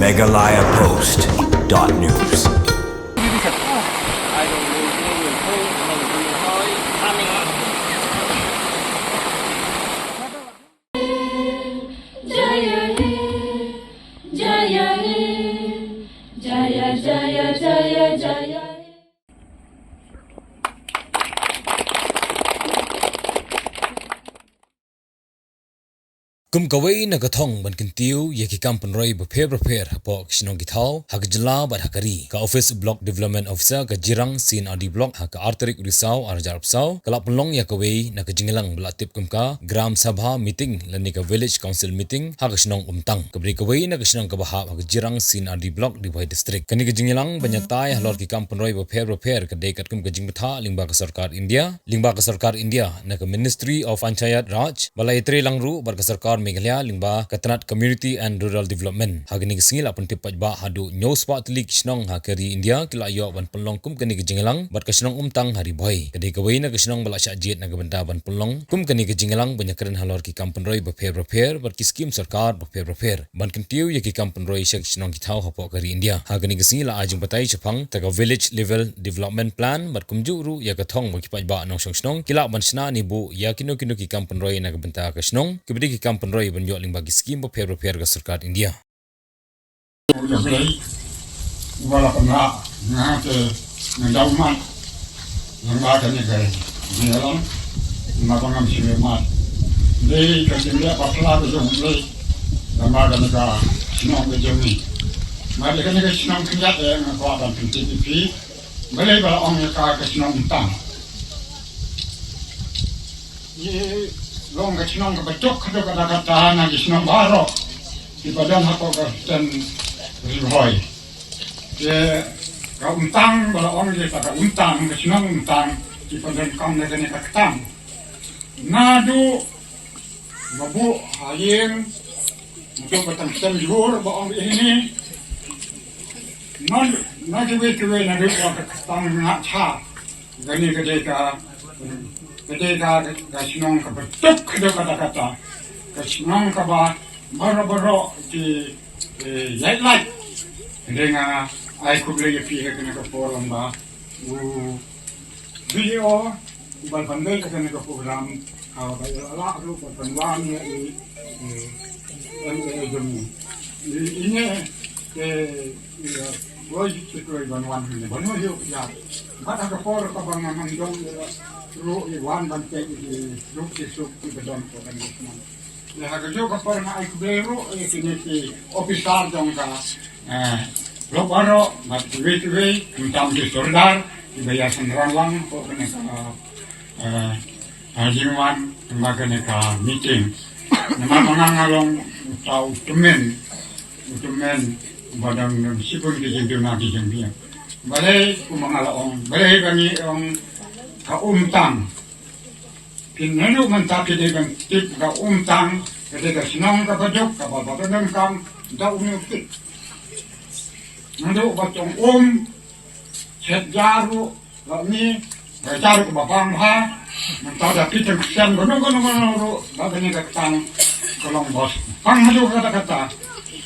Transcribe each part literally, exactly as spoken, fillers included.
Meghalaya Post dot news. Kum kawei na ka thong ban kyntiew ïa ki kam pynroi bapher bapher hapoh ki shnong ki thaw ha ka jylla bad ha ka ri, ka Office Block Development Officer ka Jirang C and R D Block ha ka ar tarik u Risaw ar hajar arphew saw ka la pynlong ïa kawei na ka jingïalang ba la tip kum ka Gram Sabha Meeting lane ka Village Council Meeting ha ka shnong Umtang, kaba dei kawei na ka shnong kaba hap ha ka Jirang C and R D Block, Ri Bhoi District. Kane ka jingïalang ban ïatai halor ki kam pynroi bapher bapher ka dei katkum ka jingbthah lyngba ka sorkar India, lyngba ka sorkar India na ka Ministry of Panchayati Raj, ba la ïatrei lang ruh bad ka sorkar Meghalaya lyngba ka tnat Community and Rural Development. Ha kane ka sngi la pyntip paidbah haduh hynñiew spah tylli ki shnong ha ka ri India ki la ïoh ban pynlong kum kane ka jingïalang bad ka shnong Umtang ha Ri Bhoi ka dei kawei na ka shnong ba la shah jied na ka bynta ban pynlong kum kane ka jingïalang ban ïakren halor ki kam pynroi bapher bapher bad ki skim sorkar bapher bapher ban kyntiew ïa ki kam pynroi sha ki shnong ki thaw hapoh ka ri India. Ha kane ka sngi la ai jingbatai shaphang ta ka Village Level Development Plan bad kumjuh ruh ïa ka thong ba ki paidbah nongshong shnong ki lah ban shna ne buh ïa kino kino ki kam pynroi na ka bynta ka shnong, kiba dei ki kam pynroi ban ïoh lyngba ki skim bapher bapher ka sorkar India. Uba la pynlah nga te nga daw mat. Nga ba kane ka jingïalang nga ba ngam sngewmat. Dei ka jingleh bakla ka jong U Blei. Nga ba kane ka shnong ka jong ngi. Nga dei kane ka shnong khyndiat eh nga kwah ban pyntip ïa phi. Balei ba la ong ïa ka ka shnong Umtang. Ngi long ka shnong kaba duk haduh katta katta na ki shnong baroh kiba don hapoh ka stem Ri Bhoi. Te ka Umtang ba la ong ïa ka Umtang, ka shnong Umtang, kiba don kam na kane ka ktang. Naduh ba buh ha ïing, naduh ba tang stem jhur ba ong ïa ini. Non, na kiwei kiwei naduh ba ka ktang nga cha. Kane ka dei ka, ka dei ka, ka shnong kaba duk haduh katta katta. Ka shnong kaba baroh baroh ki, eh, ïaid lait. Ka dei nga ai khublei ïa phi ha kane ka por lyngba u D E O uba la pynlong ïa kane ka program, ha ba ïa la ruh ba pynwan ïa i, eh, M L A jong ngi. I, ine, eh, Ïa, kloi ki kloi ban wan hangne, ban wan ïoh ïa. Bad ha ka por kaba ngam dang don ïa, ruh ïa wan ban peit ïa ki duk ki suk kiba don hapoh kane ka shnong. Ïa, ha kajuh ka por nga ai khublei ruh ïa kine ki ophisar jong ka, eh, block baroh, bad kiwei kiwei, khamtam ki sordar kiba ïa synran lang hapoh kane ka, eh, ha jingwan ba kane ka meeting. Namar ba nga nga long uta u tymmen, u tymmen ba dang dang shibun ki jingduna ki jingbiang. Balei kumba nga la ong, balei ba ngi ong ka Umtang. Phin naduh mynta phi dei ban tip ka Umtang, ka dei ka shnong kaba duk, kaba ba dang kam da u ngi u tip. Naduh ba tong um, chet jaru, Ba ngi, ba jar ba bang bha, mynta da phi tang ksem kano kano kano ruh, ba kane ka ktang ka long bos. Bang haduh katta katta.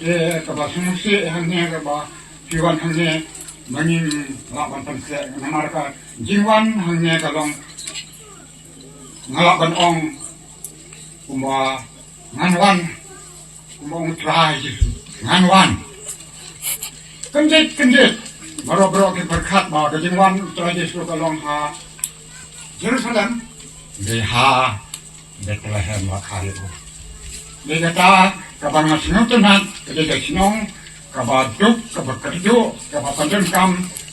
Eh, kaba sngewsih hangne kaba phi wan hangne, ba ngin lah ban pynkhreh namar ka jingwan hangne ka long nga lah ban ong kumba ngan wan, kumba ong u Trai Jisu, ngan wan. Kyndit, kyndit. Baroh baroh ki pyrkhat ba ka jingwan u Trai Jisu ka long ha Jerusalem, dei ha Bethlehem la kha ïa u. Dei kata kaba nga sngewtynnat, ka dei ka shnong kaba duk, kaba kyrduh, kaba pyndonkam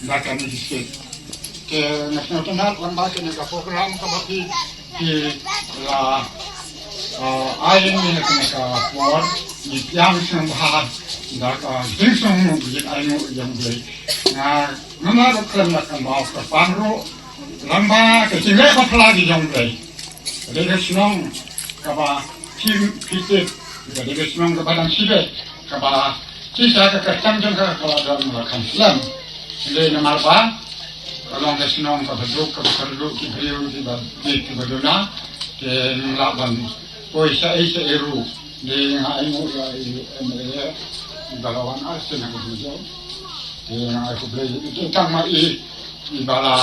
da kane ka state. Te nga sngewtynnat lyngba kane ka program kaba phi, phi la, uh, ai ïa ngi ha kane ka por, ngi pdiang sngewbha da ka jingsngewnguh, ka jingainguh jong U Blei. Nga, nga la ruh khlem da kynmaw kyrpang ruh lyngba ka jingleh bakla jong U Blei. Ka dei ka shnong kaba phi, phi tip, ka dei ka shnong kaba dang shibit, kaba shisha ka kyrteng jong ka ka la don la kham slem. Hynrei namar ba ka long ka shnong kaba duk, kaba kyrduh, ki briew kiba bit kiba duna, te ngim lah ban poi shaei shaei ruh. Dei nga ainguh ïa i M L A Iba la wan ar sien ha ka video. Te nga ai khublei ïa i tang ma i, iba la,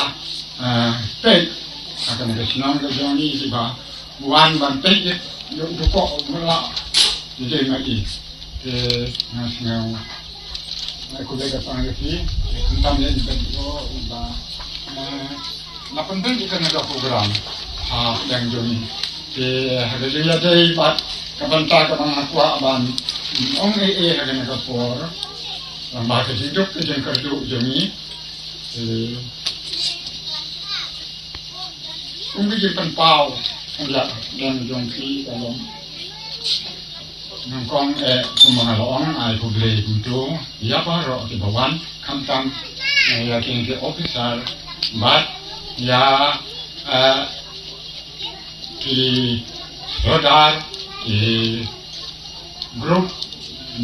eh, peit ha kane ka shnong ka jong i, iba wan ban peit ïa u dukoh u la i dei ma i. Te nga sngew ai khublei ka tang ïa phi. Khamtam ïa i ba, iba, eh, la pynbeit ïa kane ka program ha pdeng jong i. Te ha ka jingïadei bad ka bynta kaba nga kwah ban ong ei ei ha kane ka por, lyngba ka jingduk ka jingkyrduh jong i. Te kum ka jingpynpaw, ka la pdeng jong phi ka long. Nyngkong, eh, kumba nga la ong, ai khublei kumto ïa baroh kiba wan, khamtam, eh, ïa ki, ki officer bad ïa, eh, ki sordar, ki group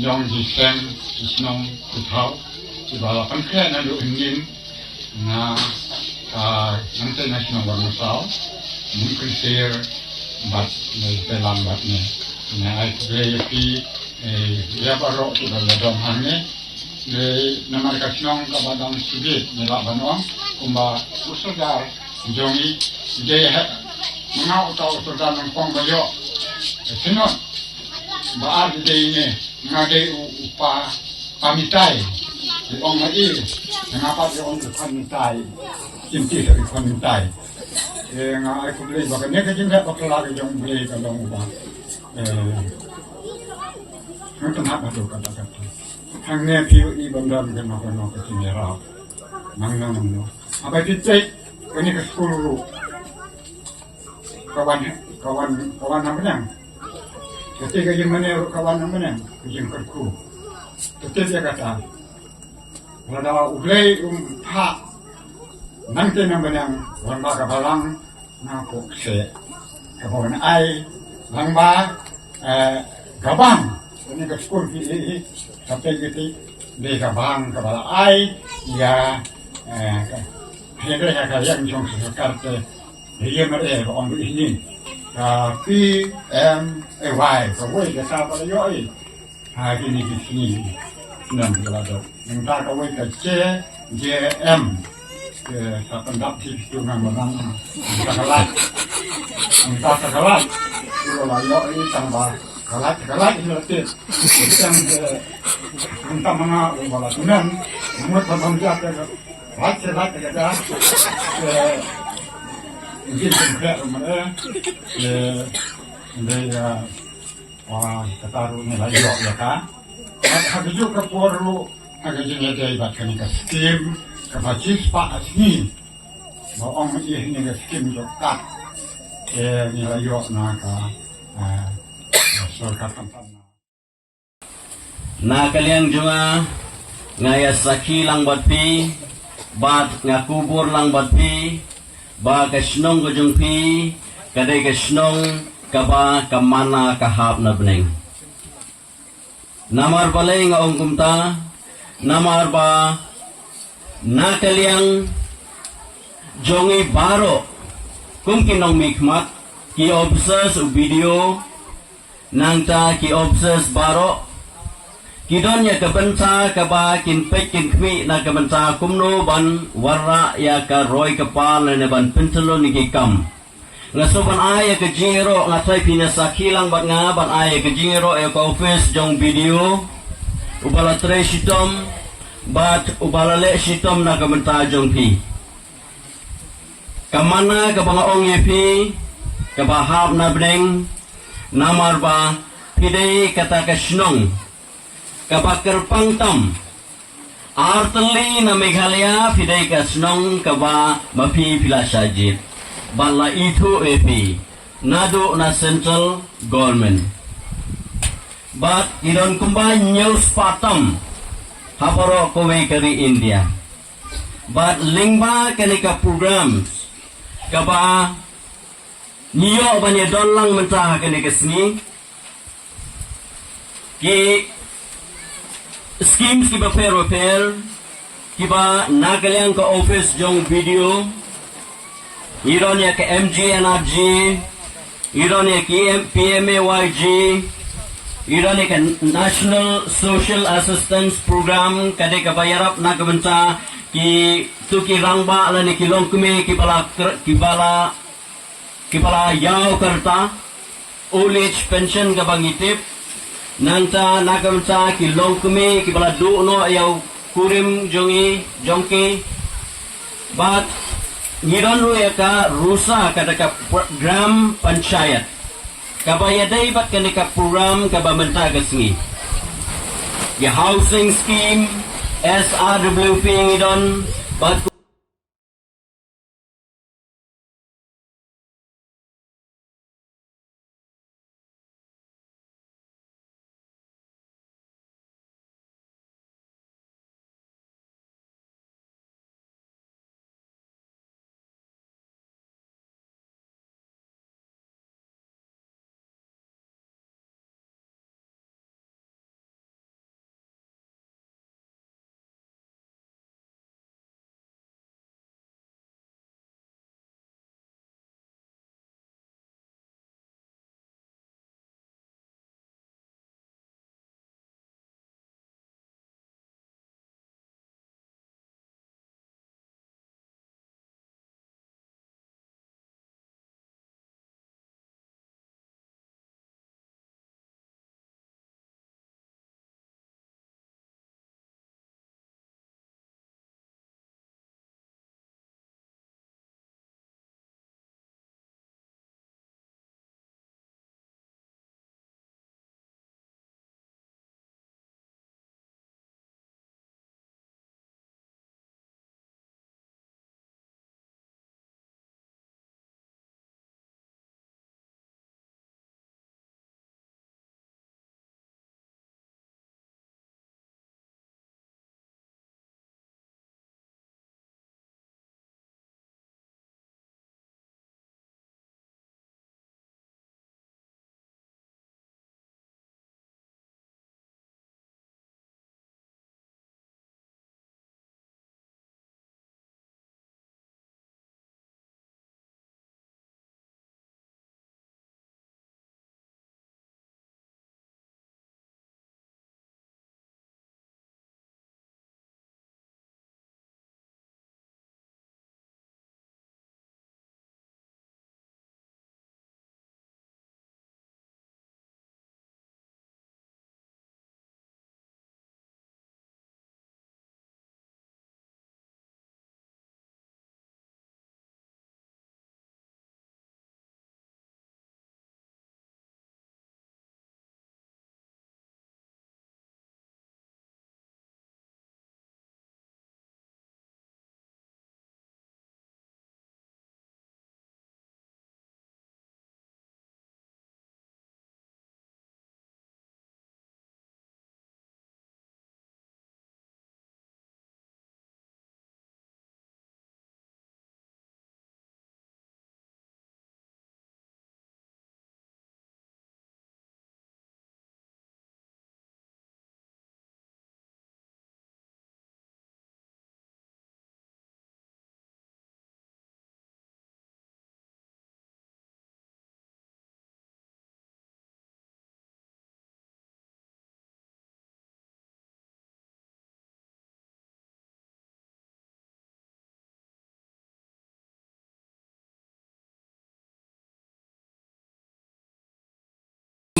jong ki seng, ki shnong, ki thaw, kiba la pynkhreh naduh hynnin na, ah, nangta na shnong Wangsaw, Mynkynsir bad ne Selam bad ne. Nga ai khublei ïa phi, eh, ïa baroh kiba la don hangne. Dei namar ka shnong kaba dang shibit, ngi lah ban ong kumba u sordar jong i, dei ha, nga uta u sordar nyngkong ba ïoh, eh, Synod ba ar dei ne, nga dei u, u pa, pa Mitai. I ong ma i, nga pat i ong u Khon Mitai. Kim ti i Khon Mitai. Eh, nga ai khublei ba kane ka jingleh bakla ka jong u Blei ka long ba, eh, nga tang hap ba to ka ba ka. Hangne phi i ban don kano kano ka jingïarap. Nang nang nang. Haba phi check kane ka skul ruh, ka wan, ka wan, ka wan na bneng. Kata ka jingmane ruh ka wan na bneng, ka jingkyrkhu. Kata ïa kata. Lada U Blei um phah nangta na bneng, wan ba ka balang, nga kwah kseh. Kaba wan ai lang ba, eh, ka bang. Kane ka skul fee, eh, eh, ka pei kiti, dei ka bang kaba la ai ïa, eh, ka, hynrei ha ka liang jong ka sorkar te, dei ïa mar eh, ba ong dei ni. Ka P M A Y, kawei ka sa ba la ïoh i. Ha kine ki sngi. Nang ka la dok. Nangta kawei ka J J M. Ke sa pyndap ki tu nang nang. Nangta ka lait. Nangta ka lait. Tu la ïoh i tang ba ka lait, ka lait i la tip. Tang ke nangta ma nga u ba la tu nang. Nang ba bang ja ke lait, ke lait ke ja. Ke ngi kin kre ma eh. Ke ngi ya. Ah, kata ruh ngi la ïoh ïa ka. Bad ha kajuh ka por ruh, ha ka jingïadei bad kane ka skim, kaba shispah sngi. Ba ong ïa kane ka skim jong ka. Te ngi la ïoh na ka, ah, sorkar khamtam na. Na ka liang jong nga, nga ïa sakhi lang bad phi, bad nga kubur lang bad phi, ba ka shnong ka jong phi, ka dei ka shnong kaba ka mana ka hap na bneng. Namar balei nga ong kumta, namar ba na ka liang jong i baroh, kum ki nongmihkhmat, ki officers, u B D O, nangta ki officers baroh, ki don ïa ka bynta kaba kin peit kin khmih na ka bynta kumno ban wanrah ïa ka roi ka par lane ban pyntyllun ïa ki kam. Nga sngewbha ban ai ïa ka jingïaroh, nga tharai phi na sakhi lang bad nga, ban ai ïa ka jingïaroh ïa ka office jong B D O, uba la trei shitom bad uba la leh shitom na ka bynta jong phi. Ka mana kaba nga ong ïa phi, kaba hap na bneng, namar ba phi dei kata ka shnong kaba kyrpang tam. Artylli na Meghalaya, phi dei ka shnong kaba ma phi phi la shah jied. Bad la ithuh ïa phi naduh na central government. Bad i don kumba hynñiew spah tam ha baroh kawei ka ri India. Bad lyngba kane ka program kaba ngi ïoh ban ïa don lang mynta ha kane ka sngi, ki schemes kiba pher ba pher, kiba na ka liang ka office jong B D O, i don ïa ka M G N R G, i don ïa ki M-, P M A Y G, Ïa kane ka National Social Assistance Program ka dei kaba ïarap na ka bynta ki tu ki rangbah lane ki longkmie kiba la kr- kiba la kiba la ïaw ka rta, old age pension kaba ngi tip. Nangta na ka bynta ki longkmie kiba la duh noh ïa u kurim jong i jong ki. Bad ngi don ruh ïa ka RUSA, kata ka pr- Gram Panchayat, kaba ïadei bad kane ka program kaba mynta ka sngi. Ki housing scheme, S R W P ngi don, bad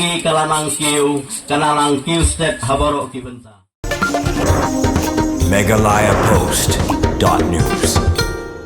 Ngi ka la nang kiew, ka la nang kiew stet ha baroh ki bynta. Meghalaya Post dot news.